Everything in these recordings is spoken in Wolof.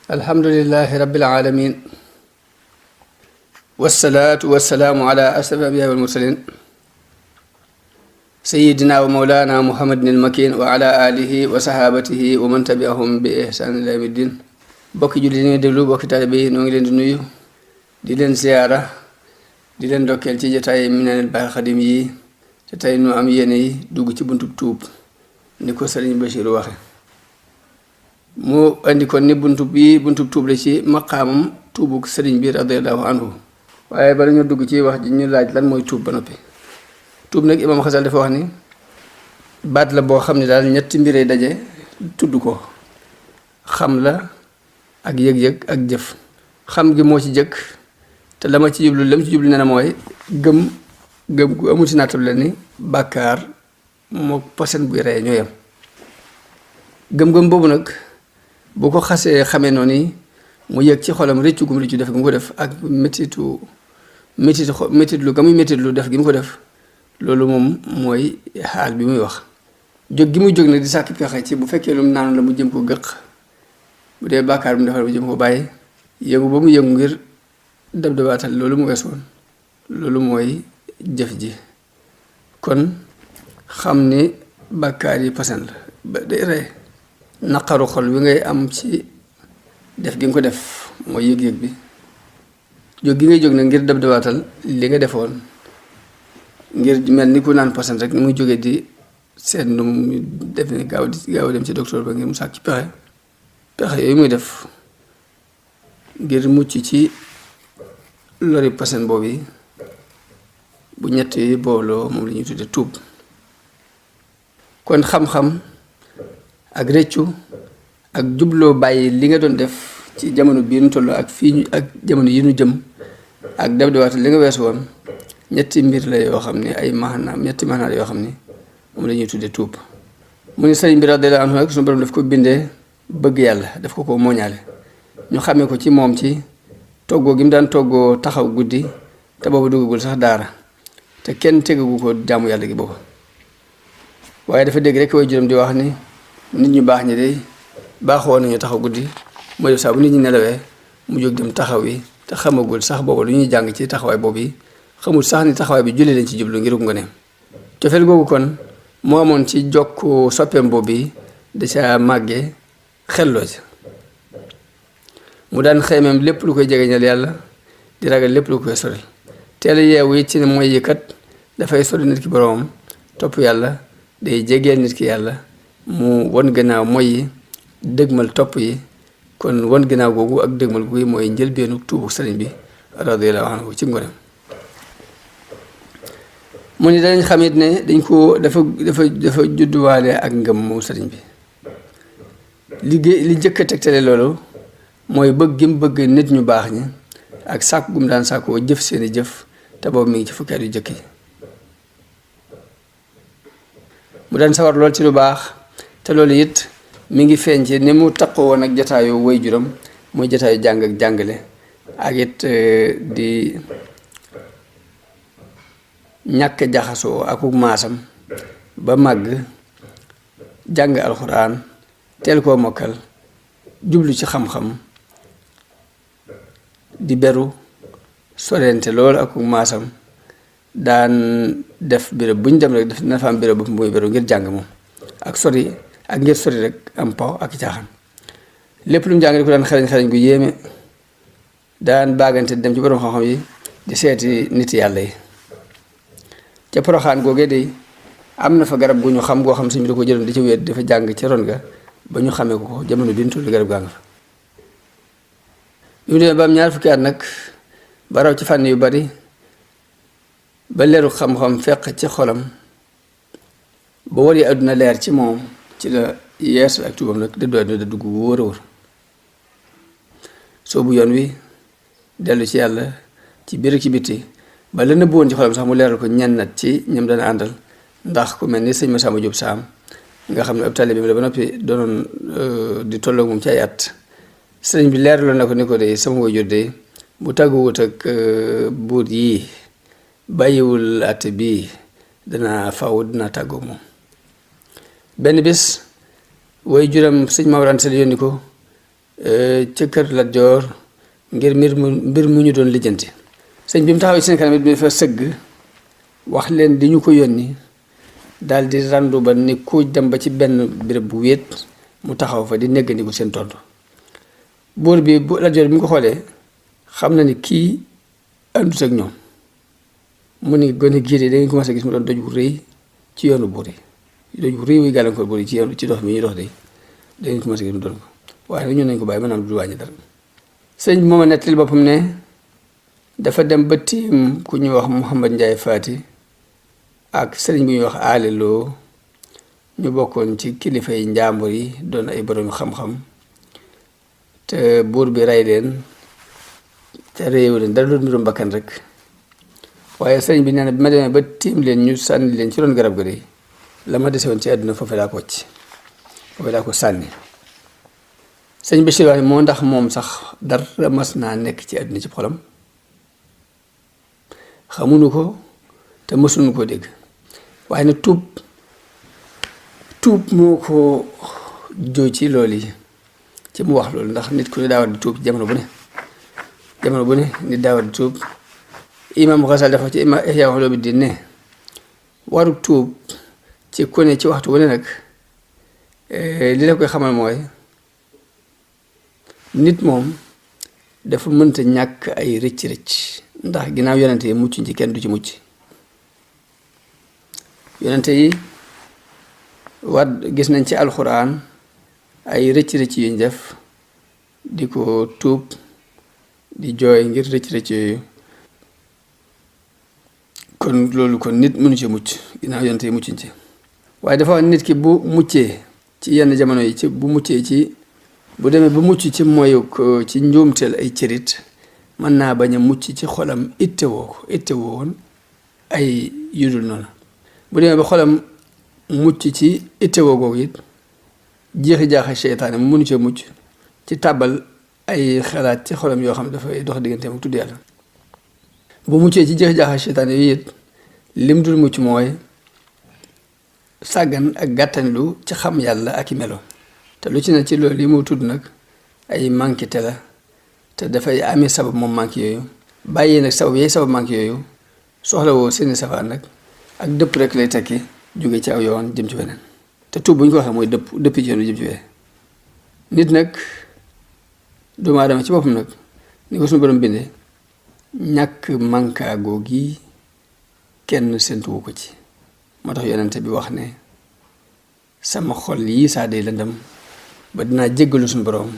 alhamdulillahi rabbil alamin wassalatu wassalaamu ala ashraf al-anbiya wal mursalin sayyidina wa mawlana muhammadin al-makin wa ala alihi wa sahabatihi wa man tabi'ahum bi ihsan ila yawmiddin. bokki julli ni déglu bokki taalibe yi noo ngi leen di nuyu di leen ziyaara di leen dokkeel ci jotaay Minanul Baaqil Qadiim yi te tey nu am yéene yi dugg ci buntub tuub ni ko Sëriñ Basiiru waxe mu andi kon ni buntub tuub la ci maqaamam tuubuk sëriñ bi radiyallahu anhu. waaye bala ñu dugg ci wax ji ñu laaj lan mooy tuub ba noppi. tuub nag Imaam Xasal dafa wax ni baat la boo xam ne daal ñetti mbiree daje tudd ko xam la ak yëg-yëg ak jëf. xam gi moo ci jëkk te la ci jublu ne na mooy gëm gu amul si naatab la ni bàkkaar moo posen buy rey ñoo yem. gëm-gëm boobu nag bu ko xasee xamee noonu ni mu yëg ci xolam rëccu gum rëccu def gi mu ko def ak métitlu ga muy métitlu def gi mu ko def, loolu moom mooy xaal bi muy wax. jóg gi muy jóg nag di sàkki pexe ci bu fekkee lu mu naanu la mu jëm ko gëq, bu dee bàkkaar bu mu defal mu jëm ko bàyyi, yëngu ba mu yëngu ngir dab dabaatal loolu mu wees woon, loolu mooy jëf ji. kon xam ni bàkkaar yi pasen la ba day rey. naqaru xol wi ngay am ci def gi nga ko def mooy yëg-yëg bi. jóg gi ngay jóg nag ngir dab dabaatal li nga defoon, ngir mel ni ku naan pasen rek ni muy jógee di seet nu mu def ni gaaw dem ci docteur ba ngir mu sàkk ci pexe yooyu muy def ngir mucc ci lori pasen boobu yi. bu ñett yi booloo moom la ñuy tudde tuub. kon xam-xam ak rëccu ak jubloo bàyyi li nga doon def ci jamono bii nu toll ak ak jamono yi nu jëm ak dab dawaat li nga weesu woon, ñetti mbir la yoo xam ne ay ñetti maanaam yoo xam ne moom la ñuy tudde tuub. mu ni sëriñ bi radiyallahu anhu ak suñu borom daf ko bindee bëgg yàlla, daf ko mooñaale. ñu xamee ko ci moom ci toggoo gi mu daan toggoo taxaw guddi te boobu duggagul sax daara te kenn tegagu ko jaamu yàlla gi boobu. waaye dafa dégg rek way juróom di wax ni nit ñu baax ñi de baaxoo nañu taxaw guddi, mooy def saa bu nit ñi nelawee mu jóg dem taxaw yi te xamagul sax boobu lu ñuy jàng ci taxawaay boobu yi, xamul sax ni taxawaay bi julli lañ ci jublu ngir nga ne. cofeel googu kon moo amoon ci jokk soppeem boobu yi da ca màggee xelloo ci. mu daan xeemeem lépp lu koy jegeñal yàlla, di ragal lépp lu koy soril. teel a yeewu it ci ne mooy yi kat dafay sori nit ki boroomam, topp yàlla day jegeel nit ki yàlla, mu won gannaaw mooy yi dëgmal topp yi. kon won gannaaw googu ak dëgmal googu mooy njëlbeenu tuubu sëriñ bi radiyallahu anhu ci ngonem. mu ni danañ xamit ne dañ ko dafa judduwaale ak ngëm moom sëriñ bi. li jëkk a tegtale loolu mooy bëgg gi mu bëgg nit ñu baax ñi ak sàkk gum daan sàkkoo jëf seeni jëf, te boobu mi ngi ci fukki at yu jëkk yi. mu daan sawar lool ci lu baax, te loolu it mi ngi feeñ ci ni mu taqoo woon ak jataayu way juram, muy jataayu jàng ak jàngale, ak it di ñàkk jaxasoo akuk maasam ba màgg jàng alxuraan teel koo mokkal, jublu ci xam-xam, di beru sorente loolu akuk maasam. daan def béréb bu ñu dem rek dina fa am béréb bu muy beru ngir jàng moom ak sori ak ngir sori rek am paw ak caaxaan. lépp lu mu jàng di ko daan xarañ gu yéeme, daan baagante dem ci borom xam-xam yi di seeti nit yàlla yi. ca Poroxaan googee de am na fa garab gu ñu xam goo xam suñ bi da ko jëloon di ci wéet dafa jàng ca ron ga ba ñu xamee ko jamono bi ñu tudd garab gaa nga fa. bi mu demee ba am ñaar fukki at nag ba raw ci fànn yu bari, ba leeru xam-xam fekk ci xolam, ba wari àdduna leer ci moom, ci la yeesu ak tuubam nag dëddu àdduna da dugg wóor a wóor. soobu yoon wi dellu ci yàlla ci biir ci bitti, ba la nëbbu woon ci xolam sax mu leeral ko ñennat ci ñam dana àndal. ndax ku mel ni sëñ Masamba Jóob Saam nga xam ne ab taalibe bi la ba noppi doonoon di tolloo moom ci ay at, sëriñ bi leeraloon na ko ni ko de sama waajur de bu tàgguwut ak buur yii bàyyiwul àtte bii dana tàggoo moom. benn bés way juram sëñ Mawar Anta Sali yónni ko ca kër Lat Joor ngir mbir mu ñu doon lijjanti. sëñ bi mu taxaw ci seen kanam it bi dafa sëgg wax leen di ñu ko yónni daal di randu ba ni ku dem ba ci benn béréb bu wéet mu taxaw fa di neggandiku seen tontu. buur bi bu Lat Joor bi mu ko xoolee xam na ni kii àndut ak ñoom mu ni gone gii de da ngeen commencé gis mu doon doj bu rëy ci yoonu buur yi doj bu rëy wuy gàllankoor buur yi ci yoonu ci dox mi ñuy dox de da ngeen commencé gis mu doon ko waaye nag ñun nañ ko bàyyi maanaam du wàññi dara. sëñ bi moom a nettali boppam ne dafa dem ba tiim ku ñuy wax Mouhamad Ndiaye Fati ak sëriñ bu ñuy wax aleloo ñu bokkoon ci kilifa yi njàmbur yi doon ay borom xam-xam te buur bi rey leen te réew leen dara doon mbirum bakkan rek waaye sëriñ bi nee na bi ma demee ba tiim leen ñu sànni leen ci roon garab ga de la ma dese woon ci àdduna foofu laa ko wàcc foofu laa ko sànni. sëñ Bachir wax moo ndax moom sax dara mas naa nekk ci àdduna ci xolam xamuñu ko te mësuñu koo dégg waaye nag tuub moo ko joo ci loolu yi ci mu wax loolu ndax nit ku ne daa war di tuub jamono bu ne nit daa war di tuub. Imam Ghazali dafa ci Ihya Ulumuddin ne waru tuub ci ku ne ci waxtu wu ne nag li la koy xamal mooy nit moom dafa mënta ñàkk ay rëcc-rëcc ndax ginnaaw yonente yi mucc ci kenn du ci mucc. yonente yi gis nañ ci alxuraan ay rëcc-rëcc yuñ def di ko tuub di jooy ngir rëcc-rëcc yooyu kon loolu kon nit mënu ci mucc ginnaaw yonente yi muccuñ ci waaye dafa wax nit ki bu muccee ci yenn jamono yi ci bu muccee ci bu demee ba mucc ci moyu ko ci njuumteel ay cërit mën naa bañ a mucc ci xolam ittewoo woon ay yudul noonu bu demee ba xolam mucc ci ittewoo googu it jeexi jaaxa seytaane mu mënu cee mucc ci tàbbal ay xalaat ci xolam yoo xam dafay dox digganteem ak tudd yàlla. bu muccee ci jeexi jaaxa seytaane yooyu it lim dul mucc mooy sàggan ak gàttanlu ci xam yàlla ak i melo te lu ci ne ci loolu yi mu tudd nag ay manqué te la te dafay amee sabab moom manqué yooyu bàyyi nag sabab manqué yooyu soxla woo seeni safaan nag ak dëpp rek lay tekki jóge ci aw yoon jëm ci weneen te tuub bu ñu ko waxee mooy dëpp ci yoon jëm ci weneen nit nag doomu aadama ci boppam nag ni ko suñu borom bindee ñàkk mankaagoo gi kenn séntuwu ko ci moo tax yonente bi wax ne sama xol yii saa day lëndëm ba dinaa jéggalu suñu borom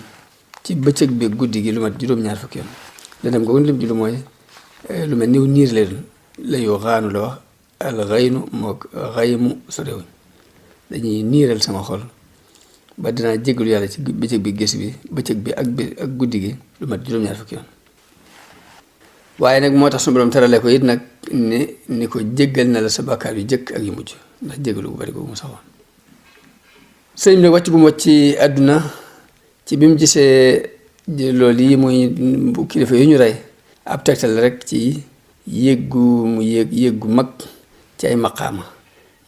ci bëccëg bi guddi gi lu mat juróom-ñaar fukki yoon lëndëm googu lim ji lu mooy lu mel niw niir la yoo xaanu la wax al xaynu mook xaymu sorewuñ dañuy niiral sama xol ba dinaa jéggalu yàlla ci bëccëg bi gis bi bëccëg bi ak guddi gi lu mat juróom-ñaar fukki yoon waaye nag moo tax suñu borom terale ko it nag ni ko jéggal na la sa bàkkaar yu jëkk ak yu mujj ndax jéggalu bu bari ko mu saxoon sëñ bi wàcc gu mu wàcc ci àdduna ci bi mu gisee loolu yi muy kilifa yu ñu rey ab tegtal rek ci yëggu mag ci ay maqaama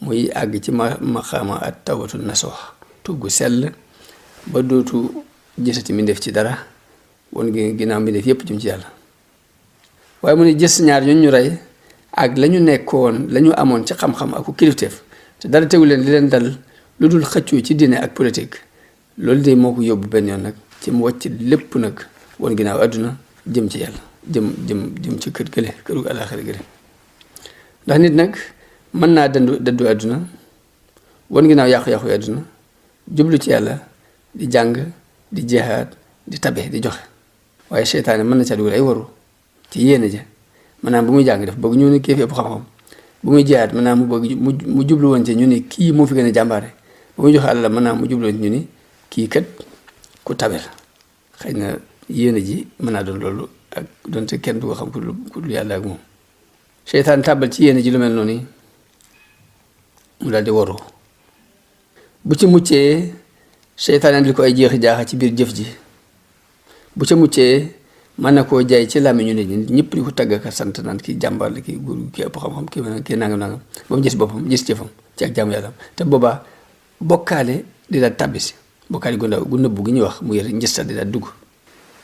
muy àgg ci maqaama at tawbatu nasuha tuub gu sell ba dootu gisati mi def ci dara won gi ginnaaw mi def yépp jëm ci yàlla waaye mu ne gis ñaar ñooñu ñu rey ak la ñu nekkoon la ñu amoon ci xam-xam ak kilifteef te dara tegu leen li leen dal lu dul xëccoo ci diine ak politique loolu de moo ko yóbbu benn yoon nag ci mu wàcc lépp nag woon ginnaaw àdduna jëm ci yàlla jëm ci kër gële këru àllaaxira gële ndax nit nag mën naa dëddu àdduna woon ginnaaw yàqu-yàqu yi àdduna jublu ci yàlla di jàng di jihaad di tabe di joxe waaye seytaane mën na ca dugal ay waru ci yéene ja maanaam bu muy jàng def bëgg ñu ne kii fi ëpp xam-xam bu muy jihaad maanaam mu bëgg mu jublu woon ci ñu ni kii moo fi gën a jàmbaare bu muy joxe àlla maanaam mu jublu woon ci ñu ni kii kat ku tabe la xëy na yéene ji mën naa doon loolu ak donte kenn du ko xam ku dul yàlla ak moom seytaan tàbbal ci yéene ji lu mel noonu mu daal di waru bu ci muccee seytaan andil ko ay jeexi jaaxa ci biir jëf ji bu ca muccee mën na koo jaay ci làmmiñu nit ñi ñëpp di ko tagg ak sant naan kii jàmbaar la kii góor kii ëpp xam-xam kii nangam ba mu gis boppam gis jëfam ci ak jaamu yàlla te boobaa bokkaale di la tàbbisi bokkaale gu ndaw gu nëbbu gi ñuy wax muy njëstal di daal dugg.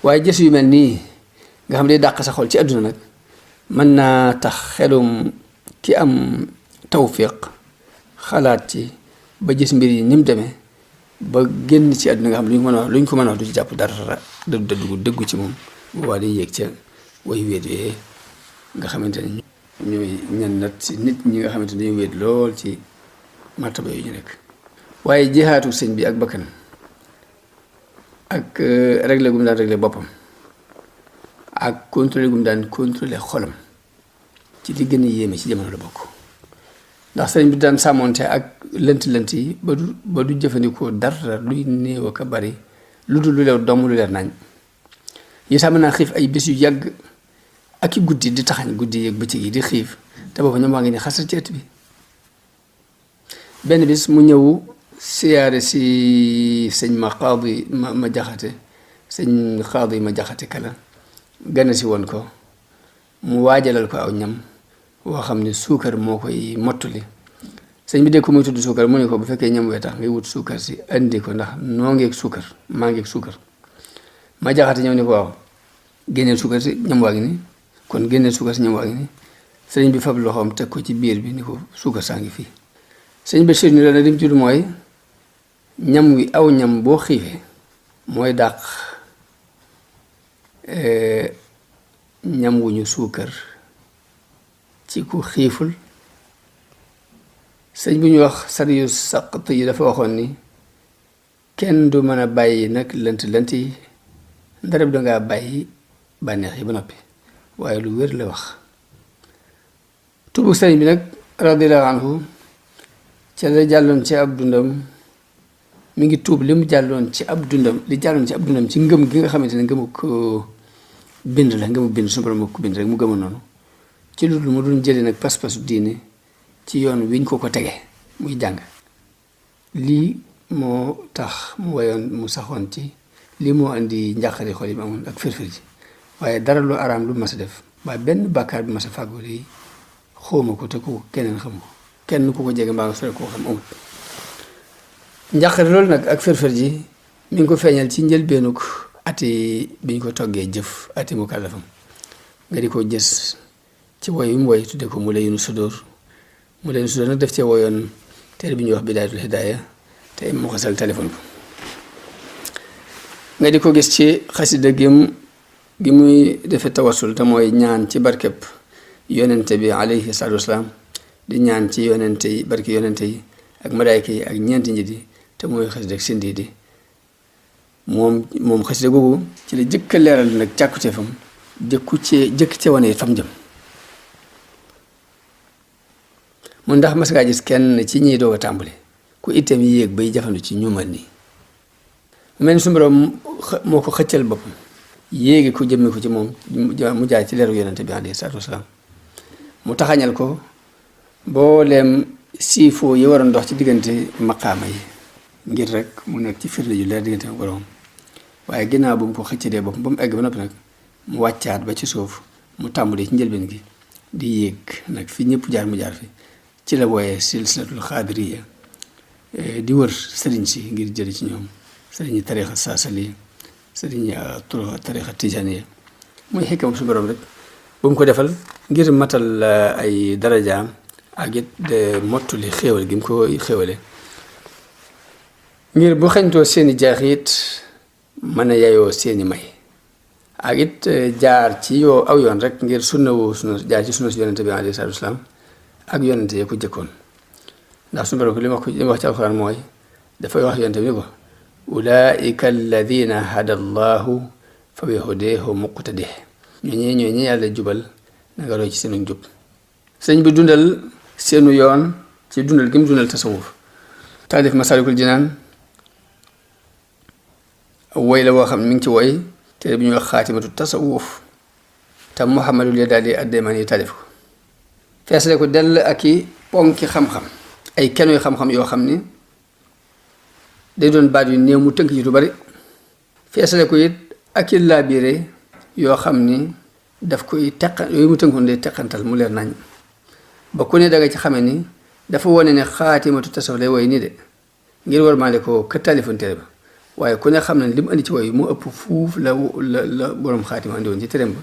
waaye jës yu mel nii nga xam ne day dàq sa xol ci àdduna nag mën naa tax xelum ki am tawfiq xalaat ci ba gis mbir yi ni mu demee ba génn ci àdduna nga xam lu ñu ko mën a wax du ci jàpp dara dëggu ci moom boobaa day yéeg ca way wéet yooyee nga xamante ne ñooy ñan nat ci nit ñi nga xamante ne dañuy wéet lool ci martaba yu ñu nekk. waaye jihaatu sëñ bi ak bakkan ak réglé gu mu daan réglé boppam ak contrôlé gu mu daan contrôlé xolam ci li gën a yéeme ci jamono la bokk. ndax sëriñ bi daan sàmmoonte ak lënt yi ba du jëfandikoo dara luy néew ak a bari lu dul lu leer doomu lu leer nañ yi sax mën naa xiif ay bés yu yàgg ak i guddi di taxañ guddi yeeg bëccëg yi di xiif te booba ñoom waa ngi ni xasal ci ëtt bi. benn bis mu ñëw siyaare si sëñ ma jaxate sëñ xaadi ma jaxate kala gane si woon ko mu waajalal ko aw ñam woo xam ne suukar moo koy mottali sëñ bi dégg ko muy tudd suukar mu ne ko bu fekkee ñam wee tax ngay wut suukar si andi ko ndax noo ngeeg suukar maa ngeeg suukar ma jaxate ñëw ne ko waaw génneel suukar si ñam waa ngi ni kon génneel suukar si ñam waa ngi ni sëñ bi fab loxoom teg ko ci biir bi ni ko suukar saa ngi fii. sëñ Bachir ni la na lim ci mooy ñam wi aw ñam boo xiifee mooy dàq ñam wu ñu suukar ci ku xiiful. sëñ bu ñu wax sariyu saqat yi dafa waxoon ni kenn du mën a bàyyi nag lënt yi ndarab dangaa bàyyi bànneex yi ba noppi waaye lu wér la wax. tubu sëñ bi nag radiyallahu anhu ca la jàlloon ci ab dundam mi ngi tuub li mu jàlloon ci ab dundam ci ngëm gi nga xamante ne ngëmu ko bind la ngëmu bind suñu borom moo ko bind rek mu gëma noonu ci lu dul mu doon jëlee nag pas-pasu diine ci yoon wiñ ko tege muy jàng lii moo tax mu wayoon mu saxoon ci lii moo andi njàqari xol yi mu amoon ak firfir ji waaye dara lu araam lu mas a def waaye benn bàkkaar bi mas a fàggu lii xawma ko te ku keneen xam ko kenn ku ko jege mbaa nga sore koo xam amut. njàqare loolu nag ak fër-fër ji mi ngi ko feeñal ci njëlbeenuk ati bi ñu ko toggee jëf ati mu kàllafam nga di ko gis ci woy wi mu woy tudde ko mu layinu sudóor nag def cee woyoon téere bi ñuy wax bidaayatul hidaaya te mu xasal téléphone ko nga di ko gis ci xasida gi muy defe tawassul te mooy ñaan ci barkeb yonente bi alayhi salaatu wasalaam di ñaan ci yonente yi barki yonente yi ak malaayka yi ak ñeenti nji di te mooy xasida ak sindi di moom xasida googu ci la jëkk a leeral nag càkkutee fam jëkk cee wane fam jëm mun ndax mas ngaa gis kenn ci ñiy doog a tàmbali ku itam yéeg bay jafandu ci ñu mel nii mu mel ni suñu borom moo ko xëccal boppam yéegi ko jëmme ko ci moom mu jaay ci leeru yonente bi alayhi salaatu wasalaam mu taxañal ko booleem siifoo yi waroon dox ci diggante maqaama yi ngir rek mu nekk ci firnde ju leer diggante ak borom waaye ginnaaw bu mu ko xëccalee boppam ba mu egg ba noppi nag mu wàccaat ba ci suuf mu tàmbalee ci njëlbeen gi di yéeg nag fi ñëpp jaar mu jaar fi ci la wooyee silsilatul xaadiriya di wër sëriñ si ngir jëli ci ñoom sëriñi tarixa saasali sëriñi tarixa tijaniya muy xekkam su borom rek bu mu ko defal ngir matal ay darajaam ak it de mottuli xéewal gi mu ko xéewale ngir bu xañtoo seeni jaaxit mën a yayoo seeni may ak it jaar ci aw yoon rek ngir jaar ci sunna si yonente bi alayhi salaatu wasalaam ak yonente yee ko jëkkoon ndax suñu borom ko li ma wax ci alxuraan mooy dafay wax yonente bi ni ko ulaika alladina hada allahu fa bi hudahu muqtadih ñooñu yàlla jubal na nga roy ci seenu jub sëñ bi dundal seenu yoon ci dundal gi mu dundal tasawuf taalif Masaalikul Jinaan woy la woo xam ne mi ngi ci woy téere bi ñuy wax xaatimatu tasawuf te Muhammadul Yadaali ad-Daymaani taalif ko feesale ko dell ak i ponki xam-xam ay kenoy xam-xam yoo xam ni day doon baat yu néew mu tënk ci lu bari feesale ko it ak i laabiire yoo xam ni daf koy yooyu mu tënkoon day teqantal mu leer nañ ba ku ne danga ci xame ni dafa wone ne xaatimatu tasawuf lay woy nii de ngir war maale ko ka taalifoon téere ba waaye ku ne xam ne li mu andi ci woy moo ëpp fuuf la borom xaatima andi woon ci tërëm ba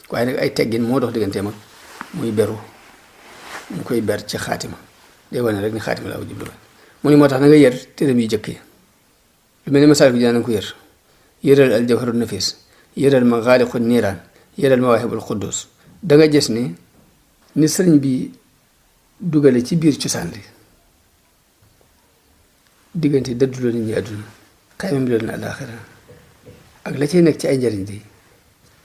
waaye nag ay teggin moo dox digganteem ak muy beru mu koy ber ci xaatima day wane rek ni xaatima laa ko jublu mu ni moo tax na nga yër tërëm yu jëkk yi lu mel ni Masaalikul Jinaan na nga ko yëral al jawharun nafis yëral Magaaliqun Niiraan yëral Mawaahibul Quddus da nga gis ni sëriñ bi dugale ci biir cosaan li diggante dëdduloo nit ñi àdduna xayma bi loolu na àllaaxira ak la cay nekk ci ay njariñ di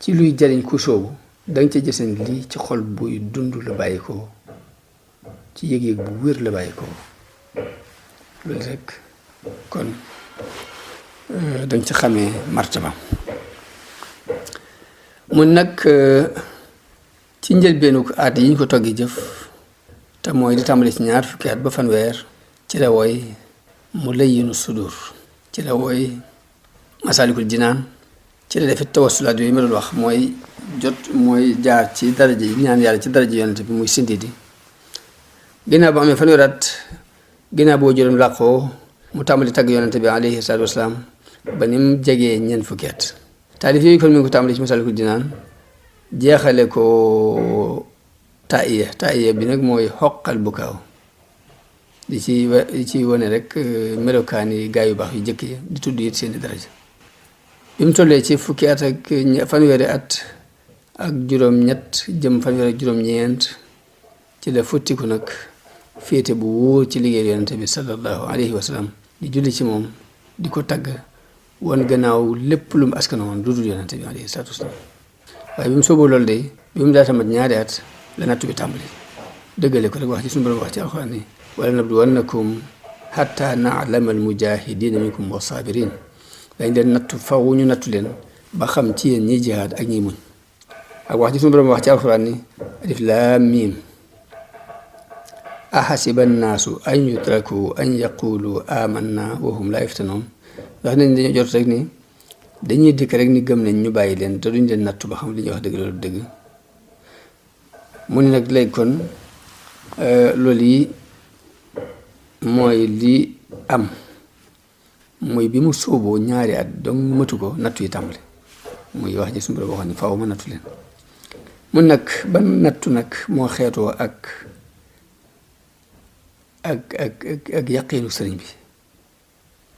ci luy jariñ ku soobu danga ca gis ne lii ci xol buy dund la bàyyi ko ci yëg-yëg bu wér la bàyyi ko loolu rek kon danga ci xamee martaba mun nag ci njëlbeenu at yi ñu ko toggi jëf te mooy di tàmbali ci 20 fukki at ba fanweer ci la wooy mu layyinu sudur ci la wooy Masaalikul Jinaan ci la defee tawassulaat yooyu ma doon wax mooy jaar ci daraja yi ñaan yàlla ci daraja yonent bi muy sindidi ginnaaw bu amee fanweer at ginnaaw boo juróom làqoo mu tàmbali tagg yonent bi alayhi salaatu wasalaam ba ni mu jegee 20 fukki at taalif yooyu kon mi ngi ko tàmbali ci Masaalikul Jinaan jeexale ko taiya bi nag mooy xoqal bu kaaw di ci wane rek melokaani gaa yu baax yu jëkk yi di tudd it seeni daraja bi mu tollee ci fukki at ak fanweeri at ak juróom-ñett jëm fanweeri ak juróom-ñeent ci la futtiku nag féete bu wóor ci liggéey yonente bi sallallahu alayhi wa sallam di julli ci moom di ko tagg wan gannaaw lépp lu mu askana woon lu dul yonente bi alayhi salaatu wasalaam waaye bi mu sooboo loolu de bi mu daata mat 2 at la nattu bi tàmbali dëggale ko rek wax ci suñu borom wax ci alxuraan ni wala nabluwannakum hatta na'lama al-mujahidina minkum was-sabirin dañ leen nattu faw ñu nattu leen ba xam ci yéen ñiy jihaad ak ñiy muñ ak wax ci suñu borom wax ci alxuraan ni alif laam miim ahasiba annaasu an yutraku an yaqulu amanna wa hum la yuftanun wax nañ dañoo jot rek ni dañuy dikk rek ni gëm nañ ñu bàyyi leen te duñ leen nattu ba xam li ñuy wax dëgg loolu dëgg mu ne nag léegi kon loolu yi mooy li am mooy bi mu sóoboo 2 at donc matu ko nattu yi tàmbali muy wax ji suñu borom waxoon ni faaw ma nattu leen mun nag ban nattu nag moo xeetoo ak yaqiinu sëriñ bi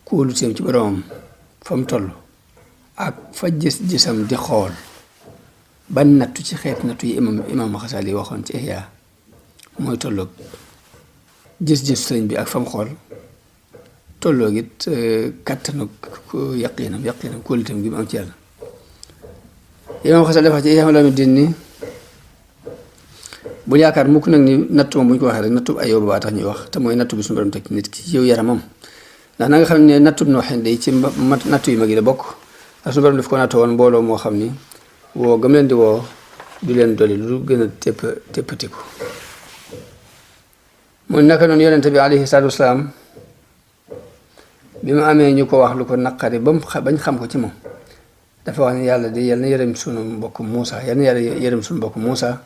kóolu teem ci boromam fa mu toll ak fa gis-gisam di xool ban nattu ci xeet nattu yi imam Xasali waxoon ci Ihya mooy tolloog gis-gis sëriñ bi ak fa mu xool tolloog it kattanu yaqiinam kóoluteem gi mu am ci yàlla imam Xasali dafa ci Ihya Ulumuddin ni bul yaakaar mukk nag ni nattu moom bu ñu ko waxee rek nattu Ayóoba baa tax ñuy wax te mooy nattu bi suñu borom teg nit ki yow yaramam ndax na nga xam ne nattu Nooxin day ci nattu yu mag yi la bokk ndax suñu borom daf ko nattoo woon mbooloo moo xam ni woo gëm leen di woo du leen dolli lu gën a téppatiku mu naka noonu yonente bi alayhi salaatu wasalaam bi mu amee ñu ko wax lu ko naqari bañ xam ko ci moom dafa wax ne yàlla de yal na yërëm suñu mbokk Muusa yal na yàlla yërëm suñu mbokk Muusa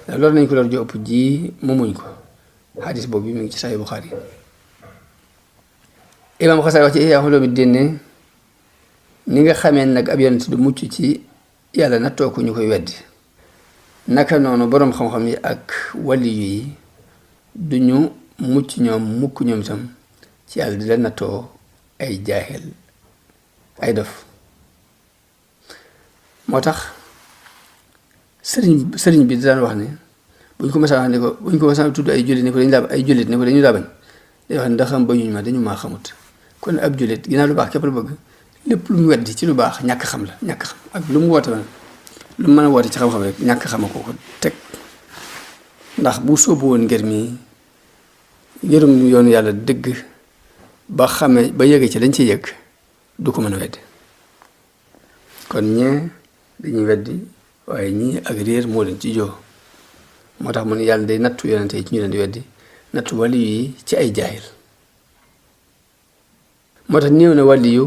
loolu nañ ko loolu ju ëpp ji mu muñ ko xadis boobu bi mu ngi ci Sahih Bukhari imam Xasali wax ci Ihya Ulumuddin ni nga xamee nag ab yonent du mucc ci yàlla nattoo ko ñu koy weddi naka noonu boroom xam-xam yi ak waliyu yi duñu mucc ñoom mukk ñoom itam ci yàlla di la nattoo ay jaahil ay dof moo tax sëriñ bi daan wax ne buñ ko mësaa wax ne ko buñ ko mësaa tudd ay jullit ne ko dañu laa ay jullit ne ko dañu laa bañ day wax ne ndax xam bañuñ ma dañu maa xamut kon ab jullit ginnaaw lu baax képp la bëgg lépp lu mu weddi ci lu baax ñàkk xam la ñàkk xam ak lu mu woote woon lu mu mën a woote ci xam-xam rek ñàkk xama ko teg ndax bu sóobu woon ngir mi yërëm yoonu yàlla dëgg ba xame ba yëge ci dañ ci yëg du ko mën a weddi kon ñee dañuy weddi waaye ñii ak réer moo leen ci joo moo tax mu ne yàlla day nattu yonente yi ci ñu leen di weddi nattu wali yi ci ay jaahil moo tax néew na wali yu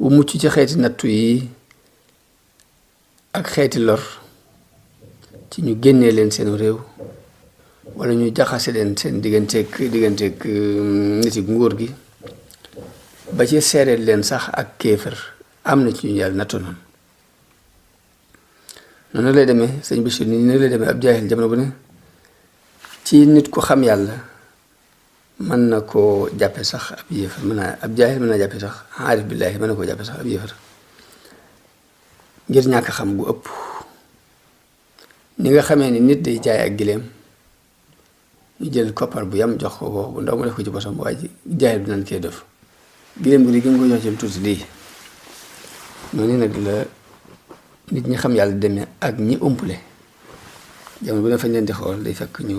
bu mucc ci xeeti nattu yi ak xeeti lor ci ñu génnee leen seen réew wala ñu jaxase leen seen digganteeg nit yi nguur gi ba ci seereel leen sax ak kéefër am na ci ñu yàlla nattu noonu lay demee sëñ Bachir ni lay demee ab jaahil jamono bu ne ci nit ku xam yàlla mën na koo jàppe sax ab yéefar ab jaahil mën naa jàppe sax aarif billaahi mën na koo jàppe sax ab yéefar ngir ñàkk xam gu ëpp ni nga xamee ni nit day jaay ak gileem ñu jël koppar bu yam jox ko bu ndaw mu def ko ci bosam waaye ji jaahil bi nan koy def gileem gi gi nga ko jox ci lu tuuti lii noonu nag la nit ñi xam yàlla demee ak ñi umpule jamono bu ne fañ leen di xool day fekk ñu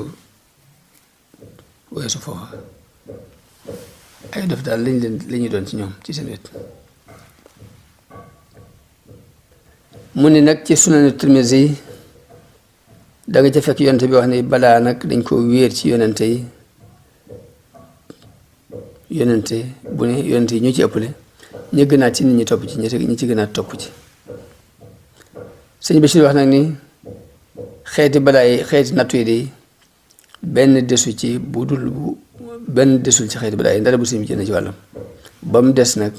weesu foofa ay def daal lañ ñuy doon ci ñoom ci seen wet mu ni nag ci sunanu Tirmisi yi da nga ca fekk yonente bi wax ni balaa nag dañ ko wéer ci yonente yi bu ne yonente yi ñu ci ëppale ñu gënaat ci nit ñi topp ci ñi ci gënaat topp ci sëñ Bachir wax nag ni xeeti balaa yi xeeti nattu yi de benn desu ci benn desul ci xeeti balaa yi ndara bu sëñ bi jënd ci wàllam ba mu des nag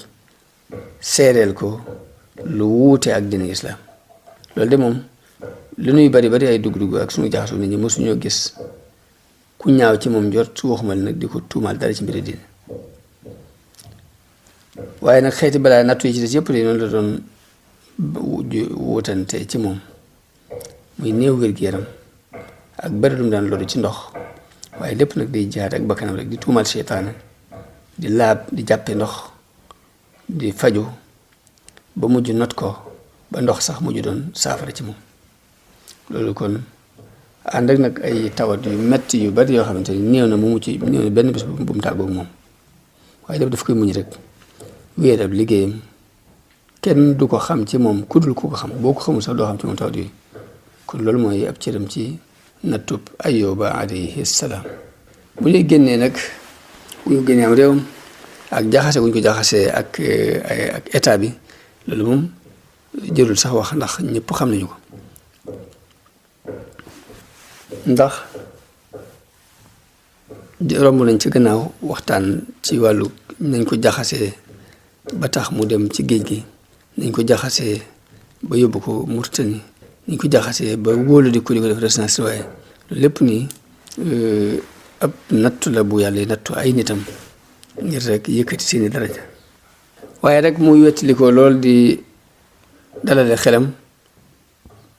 seereel ko lu wuute ak dina islaam loolu de moom lu nuy bari ay dugg-dugg ak suñu jaxasoo nit ñi mosuñoo gis ku ñaaw ci moom jot su waxumal nag di ko tuumaal dara ci mbiri diine waaye nag xeeti balaa nattu yi ci des yëpp de noonu la doon wutante ci moom muy néew wér-gu-yaram ak bari lu mu daan loolu ci ndox waaye lépp nag day jaar ak bakkanam rek di tuumal seytaane di laab di jàppe ndox di faju ba mujj not ko ba ndox sax mujj doon saafara ci moom loolu kon ànd ak nag ay tawat yu metti yu bari yoo xamante ni néew na benn bés bu mu tàggoog moom waaye lépp daf koy muñ rek wéer ab liggéeyam kenn du ko xam ci moom ku dul ku ko xam boo ko xamul sax doo xam ci moom tawat yooyu kon loolu mooy ab cëram ci nattub Ayyuba alayhi salaam bu ñuy génnee nag bu ñu génnee am réewam ak jaxase bu ñu ko jaxasee ak état bi loolu moom jërul sax wax ndax ñëpp xam nañu ko ndax romb nañ ci gannaaw waxtaan ci wàllu nañ ko jaxasee ba tax mu dem ci géej gi nañ ko jaxasee ba yóbbu ko Mauritanie nañ ko jaxasee ba wóolu di ko def résidence waaye loolu lépp nii ab nattu la bu yàlla nattu ay nitam ngir rek yëkkati seeni daraja waaye rek muy wettali ko lool di dalale xelam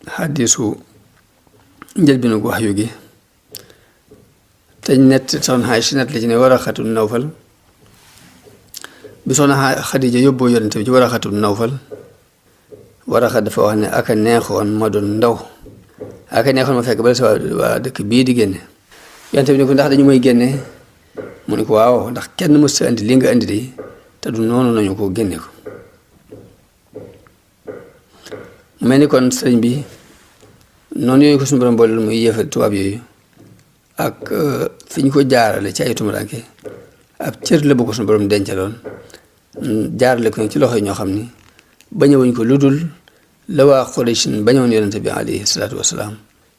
xaddisu njëlbinu wax yu gi te soxna Aysa nett la ci ne Waraxatu Nawfal bi soxna Xadija yóbboo yonente bi ci Waraxatu Nawfal Waraxa dafa wax ne aka neexoon ma doon ndaw aka neexoon ma fekk bala sa waa dëkk bii di génne yonente bi ne ko ndax dañu may génne mu ne ko waaw ndax kenn mës sa indi li nga indi de te du noonu nañu ko génne ko mu mel ni kon sëriñ bi noonu yooyu ko suñu borom boole muy yéefar tubaab yooyu ak fi ñu ko jaarale ci ay tumuraanke ab cër la bu ko suñu borom dencaloon jaarale ko ci loxo yi ñoo xam ni bañewuñ ko lu dul la waa Qurayshin bañoon yonente bi alayhi salaatu wasalaam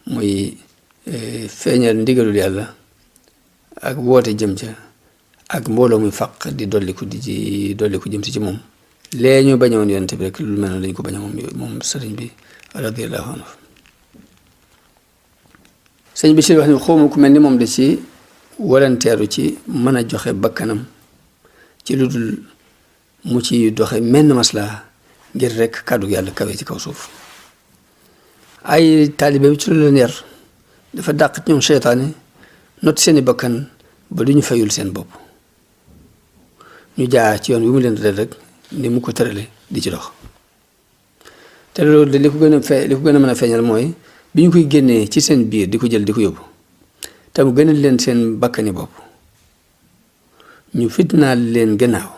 muy feeñal ndigalul yàlla ak woote jëm ca ak mbooloo muy faq di dolliku jëm si ci moom lee ñu bañoon yonente bi rek lu mel noonu lañ ko bañe moom sëriñ bi radiyallahu anhu sëñ bi si wax ni xawma ku mel ni moom da ci walanteeru ci mën a joxe bakkanam ci lu dul mu ci doxe menn maslaa ngir rek kàddu yàlla kawe ci kaw suuf ay taalibe bi ci lu leen yar dafa dàq ci ñoom seytaane not seeni bakkan ba du ñu fayul seen bopp ñu jaar ci yoon wi mu leen tëral rek ni mu ko tërale di ci dox te loolu de li ko gën a mën a feeñal mooy bi ñu koy génnee ci seen biir di ko jël di ko yóbbu te mu gënal leen seen bakkani bopp ñu fitnaal leen gannaaw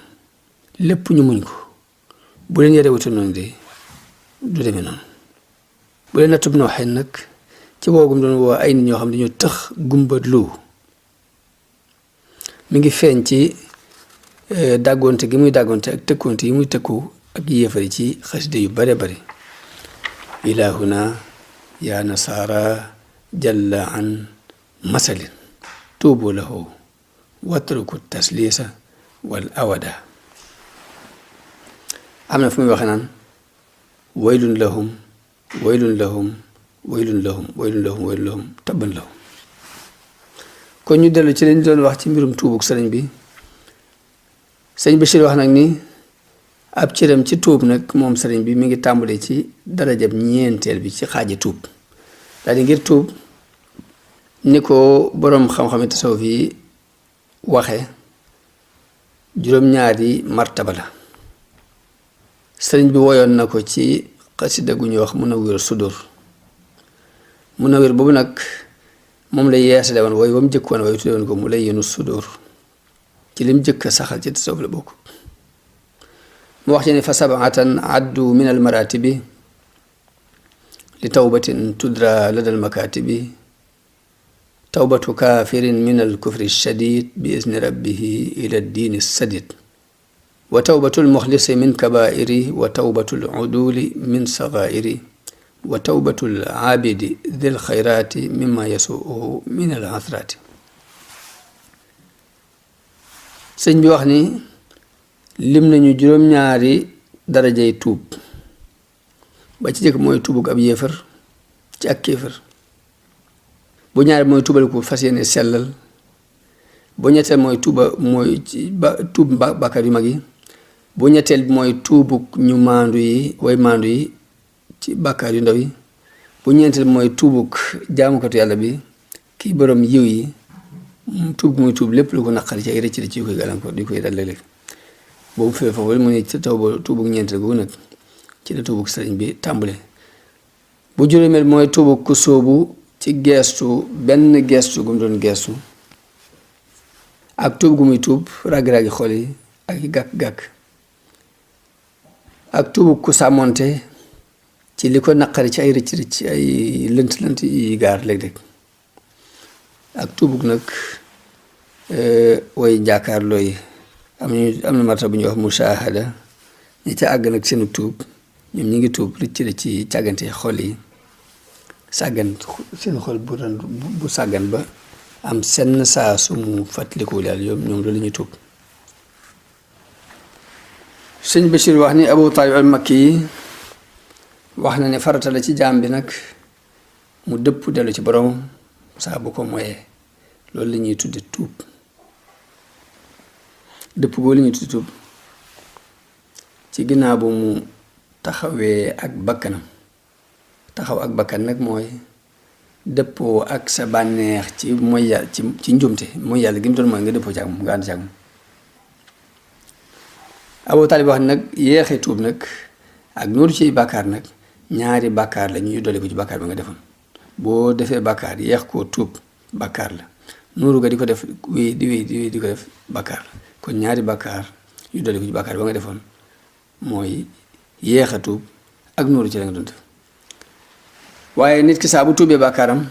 lépp ñu muñ ko bu leen yare wutu noonu de du demee noonu bu leen nattub na waxee nag ci woogum doon woo ay nit ñoo xam ne dañoo tëx gumba lu mi ngi feeñ ci dàggoonte gi muy dàggoonte ak tëkkoonte yi muy tëkku ak yéefari ci xasida yu bare bari ilahuna yaa nasaara jalla an masalin tuubu lahu watruku taslisa wal awada am na fu muy waxe naan waylun lahum waylun lahum waylun lahum waylun lahum waylun lahum tabban lahum. kon ñu dellu ci lañ doon wax ci mbirum tuubug sëriñ bi. sëriñ Bachir wax nag ni ab cëram ci tuub nag moom sëriñ bi mi ngi tàmbale ci darajab ñeenteel bi ci xaaji tuub daal di ngir tuub ni ko boroom xam-xami tasawuf yi waxe juróom-ñaari martaba la. sëriñ bi woyoon na ko ci xasida gu ñuy wax Munawwir Sudur. Munawwir boobu nag moom la yeesale woon wooy ba mu jëkkoon waaye tudde woon ko mu lay yenu sudur ci lim jëkk saxal ci tasawuf la bokk. mu wax ci ne fa sab'atan addu min al maratibi li tawbatin tudra ladal makatibi tawbatu kafirin min al kufri shadid bi izni rabbihi ila diini sadid wa tawbatu lmuxlisi min kabairi wa tawbatu luduli min sagairi wa tawbatu labidi dil xayrati mimma yasuuhu min al asrati. sëñ bi wax ni lim nañu juróom-ñaari darajay tuub ba ci jëkk mooy tuubug ab yéefar ci ak kéefar, bu ñaari mooy tuubal ko fas yéene sellal, bu ñetteel mooy tuub bàkkaar yu mag yi, bu ñetteel bi mooy tuubug ñu maandu yi way maandu yi ci bàkkaar yu ndaw yi, bu ñeenteel mooy tuubug jaamukatu yàlla bi kii borom yiw yi tuub muy tuub lépp lu ko naqari ci ay rëcc rëcc yu koy gàllankoor di koy dal léeg-léeg. boobu fee foofu mu ne ci tuubug ñeenteel googu nag ci la tuubug sëriñ bi tàmbale. bu juróomeel mooy tuubug ku sóobu ci geestu benn geestu gu mu doon geestu ak tuub gu muy tuub ràgg-ràggi xol yi ak gàkk-gàkk, ak tuubug ku sàmmonte ci li ko naqari ci ay rëcc rëcc ay lënt lënt yi gaar léeg-léeg, ak tuubug nag way jàkkaarloo yi am na marta bu ñuy wax mushahada ñi ca àgg nag seenu tuub ñoom ñi ngi tuub rëcc rëcc ci càggante xol yi sàggan seen xol bu sàggan ba am senn saa su mu fàttalikuwul yàlla ñoom loolu la ñuy tuub. sëñ Bachir wax ni Abu Talib al Makki yi wax na ne farata la ci jaam bi nag mu dëpp dellu ci borom saa bu ko moyee, loolu la ñuy tudde tuub. dëpp boo la ñuy tudde tuub ci ginnaaw bu mu taxawee ak bakkanam. taxaw ak bakkan nag mooy dëppoo ak sa bànneex ci mooy yàlla ci njumte mooy yàlla gi mu doon mooy nga dëppoo ci ak moom nga ànd ci ak moom. Abu Talib wax nag yéexee tuub nag ak nooru ci bàkkaar nag ñaari bàkkaar la ñuy dolli ko ci bàkkaar ba nga defoon. boo defee bàkkaar yéex koo tuub bàkkaar la, nooru ga di ko def wéy di ko def bàkkaar la, kon ñaari bàkkaar yu dolli ko ci bàkkaar ba nga defoon mooy yéex a tuub ak nooru ci la nga doon def. waaye nit ki saa bu tuubee bàkkaaram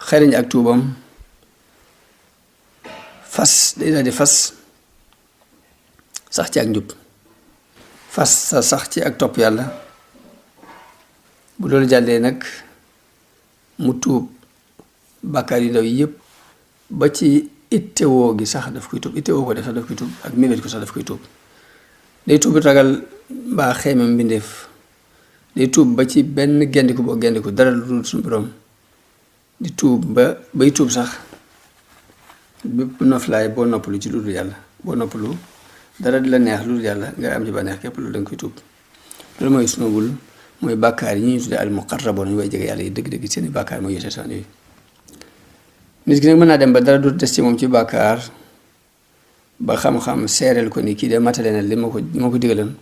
xeriñ ak tuubam day daal di fas sax ci ak njub, sax ci ak topp yàlla. bu loolu jàllee nag mu tuub bàkkaar yu ndaw yi yëpp ba ci ittewoo gi sax daf koy tuub, ittewoo ko def sax daf koy tuub, ak mébét ko sax daf koy tuub. day tuub ragal mbaa xeemam mbindeef, day tuub ba ci benn gendiku boo gendiku dara lu dul suñu borom, di tuub bay tuub sax bépp noflaay boo noppalu ci lu dul yàlla, boo noppalu dara di la neex lu dul yàlla nga am ci bànneex képp loolu da nga koy tuub. loolu mooy sunubul mooy bàkkaar yi ñuy tuddee al muqarraboon ñu way jege yàlla yi dëgg-dëgg seeni bàkkaar mooy yéete saan yooyu. nit ki nag mën naa dem ba dara du des ci moom ci bàkkaar ba xam-xam seereel ko ni kii de matale na li ma ko digaloon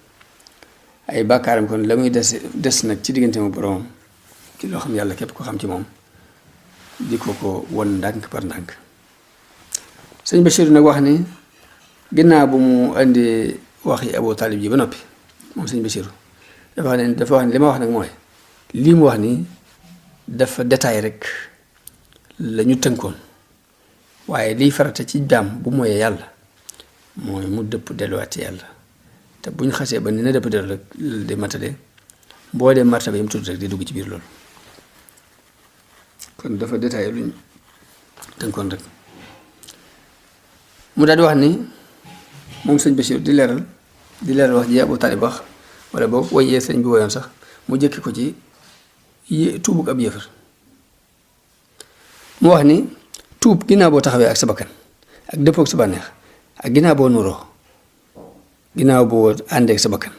ay bàkkaaram kon la muy des nag ci diggante mu boromam ci loo xam yàlla képp ko xam ci moom di ko won ndànk par ndànk. sëñ Bachir nag wax ni ginnaaw bu mu indi wax yi Abu Talib ji ba noppi moom sëñ Bachir dafa wax ne li ma wax nag mooy lii mu wax ni dafa détail rek la ñu tënkoon, waaye liy farata ci jaam bu mooyee yàlla mooy mu dëpp delluwaat ci yàlla. te buñ xasee ba ni na dëpp dellu rek di matale boo dee martaba yi mu tudd rek di dugg ci biir loolu. kon dafa détaillé luñ tënkoon rek. mu daal di wax ni moom sëñ Bachir di leeral di leer wax ji Abu Talib wax wala boog woyee sëñ bi woyoon sax mu jëkki ko ci tuubug ab yéefar mu wax ni tuub ginnaaw boo taxawee ak sa bakkan ak dëppoog sa bànneex ak ginnaaw boo nuroo ginnaaw boo àndeek sa bakkan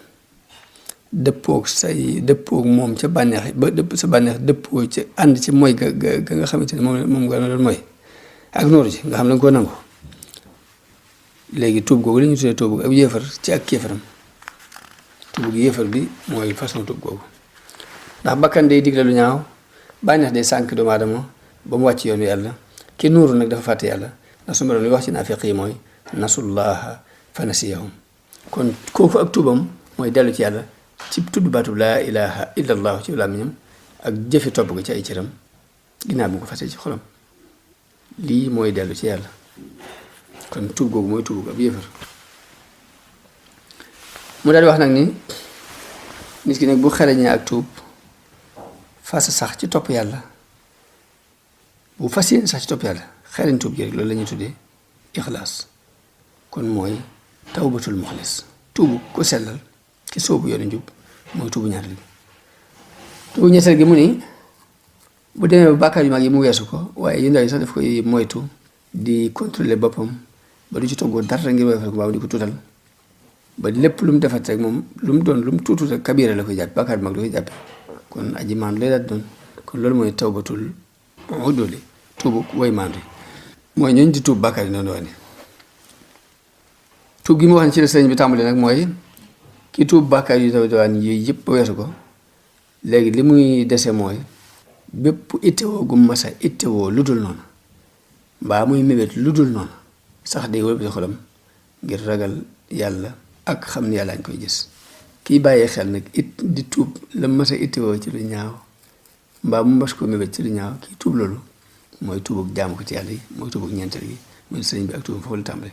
dëppoog moom ca bànneex ba sa bànneex dëppoo ca ànd ci mooy ga nga xamante ne moom nga doon mooy ak nooru ci nga xam ne nga koo nangu léegi tuub googu la ñu tuddee tuub ab yéefar ci ak kéefaram tuub gi yéefar bi mooy façon tuub googu ndax bakkan day digle lu ñaaw bànneex day sànk doomu aadama ba mu wàcc yoonu yàlla ki nuuru nag dafa fàtte yàlla ndax su ma doon li wax ci naafiq yi mooy nasullaha fa nasiyahum kon kooku ak tuubam mooy dellu ci yàlla ci tudd baatub laa ilaha illa allahu ci làmmiñam ak jëfe topp ko ci ay cëram ginnaaw bu ko fàtte ci xolam lii mooy dellu ci yàlla kon tuub googu mooy tuub ab yéefar mu daal di wax nag ni nit ki nag bu xereñee ak tuub fas sax ci topp yàlla bu fas yéene sax ci topp yàlla xereñ tuub gi rek loolu la ñuy tuddee ixlaas kon mooy tawbatul muxlis tuubu ko sellal ki soobu yoonu njub mooy tuubu ñaar li tuubu ñetteel gi mu ni bu demee ba bàkkaar yu mag yi mu weesu ko waaye yu ndaw yi sax daf koy moytu di contrôler boppam ba du ci toggoo dara ngir woyofal ko baaw di ko tuutal ba lépp lu mu defat rek moom lu mu doon lu mu tuutu rek kabira la koy jàpp bàkkaar bi mag da koy jàppe kon aji maandu lay daal doon kon loolu mooy tawbatul uduli tuubu way maandu mooy ñooñ di tuub bàkkaar yi noonu wane tuub gi mu wax ne ci la sëriñ bi tàmbali nag mooy ki tuub bàkkaar yu ndaw diwaan yi yëpp weesu ko léegi li muy dese mooy bépp ittewoo gu masa ittewoo lu dul noonu mbaa muy mébét lu dul noonu sax day wëlbati xolam ngir ragal yàlla ak xam ni yàlla ñu koy gis kiy bàyyee xel nag di tuub la masa ittewoo ci lu ñaaw mbaa mu mas ko mébét ci lu ñaaw kii tuub loolu mooy tuubug jaamu ko ci yàlla yi mooy tuubug ñeenteel gi mooy sëriñ bi ak tuubam foofu la tàmbale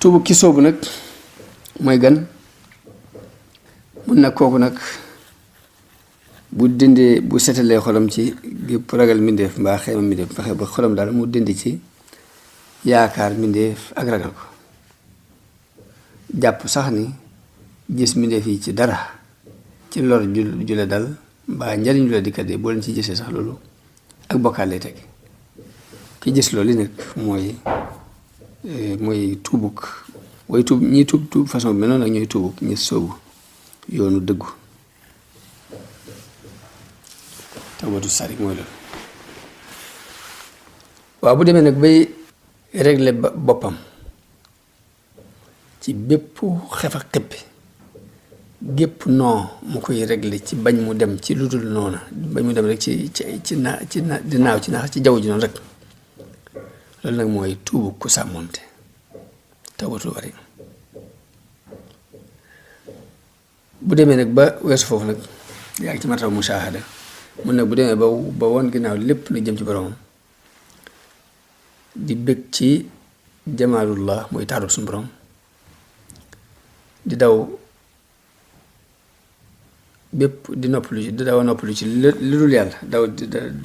tuubug ki soobu nag mooy gan mun nag kooku nag bu dindee bu setalee xolam ci gépp ragal mbindeef mbaa xeema mbindeef fexe ba xolam daal mu dindi ci yaakaar mbindeef ak ragal ko jàpp sax ni gis mbindeef yi ci dara ci lor ju la dal mbaa njariñ ju la dikkat de boo leen ci gisee sax loolu ak bokkaal lay teg ki gis loolu li nag mooy tuubug way tuub ñi tuub façon bi noonu ak ñooy tuubug ñi soobu yoonu dëggu tawbatu sarik mooy loolu waaw bu demee nag bay régler boppam ci bépp xef ak xippi gépp non mu koy régler ci bañ mu dem ci lu dul noona bañ mu dem rek ci di naaw ci naax ci jaww ji noonu rek loolu nag mooy tuubu ku sàmmoonte tawbatu bari bu demee nag ba weesu foofu nag yaa ngi ci mataw musaahada mun nag bu demee ba woon ginnaaw lépp nag jëm ci boromam di bëgg ci jamaalullah mooy taarub suñu borom di daw bépp di noppalu ci di daw noppalu ci lu dul yàlla